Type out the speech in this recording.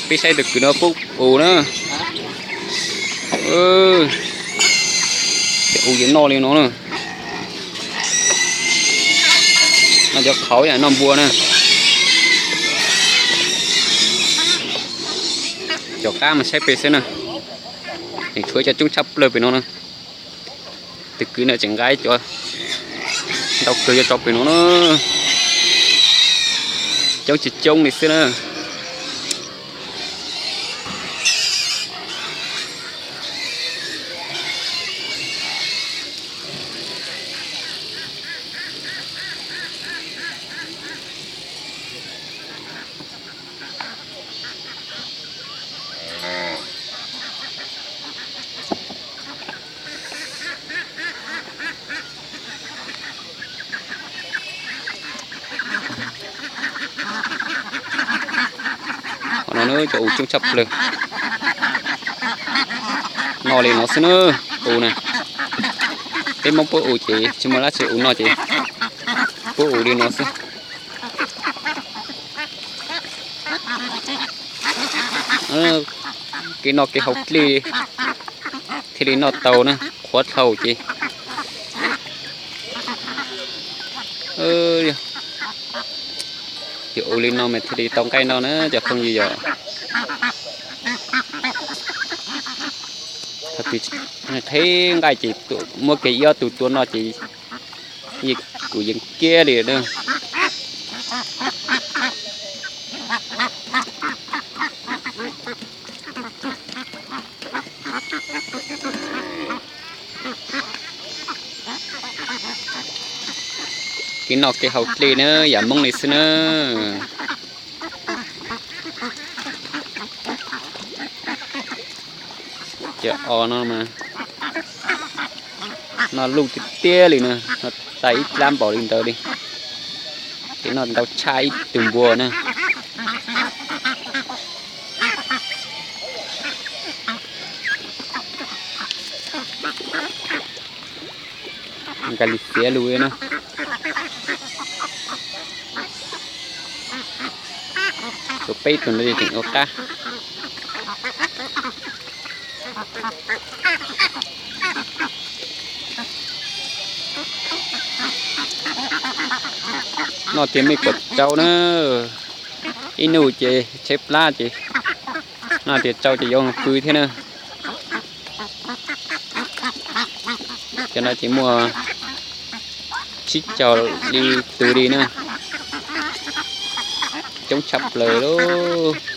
Peb saib tus kwv no pub us na. Ces us ces noj li no na. Noj cov qhauv yam noj npua na. Cov qab mas saib pem xwb na. Tseem tshuav cov coob tshaj plaws pem no na. Tus kwv no tseem nqa cov ntau kawg cov tso pem no na. Coob tsis coob li xwb na. Qhov no na cov us coob tshaj plaws. Noj li no xwb na, us na. Peb Hmoob pub us ces tsis muaj dab tsi us no ces pub us li no xwb. Kev noj kev haus dlej thiaj li noj tau na, qhuav dhau ces. Yog us li no mas thiaj li tau nqaij noj na cov phooj ywg yom. Qheb nqaij ces muab kiag ib ob tug tua noj ces kuv yeej kiab li na. Kev noj kev haus dlej na, yam Hmoob li xwb na. Cov os no mas noj luj tiag tiag li na, noj tag ib dlab npaum li ntawd li. Ces noj ntau tshaj ib tug npua na. Nqa li xiav lug na. Tus peb tug no tseem ua qab. Noj tiag mej kom tsau na. Ib nus ces tshaib plab ces noj tiag tsau ces yuav pw thiab na. Cov no ces muaj tsib caug li tus li na. Coob tshaj plaws lauj.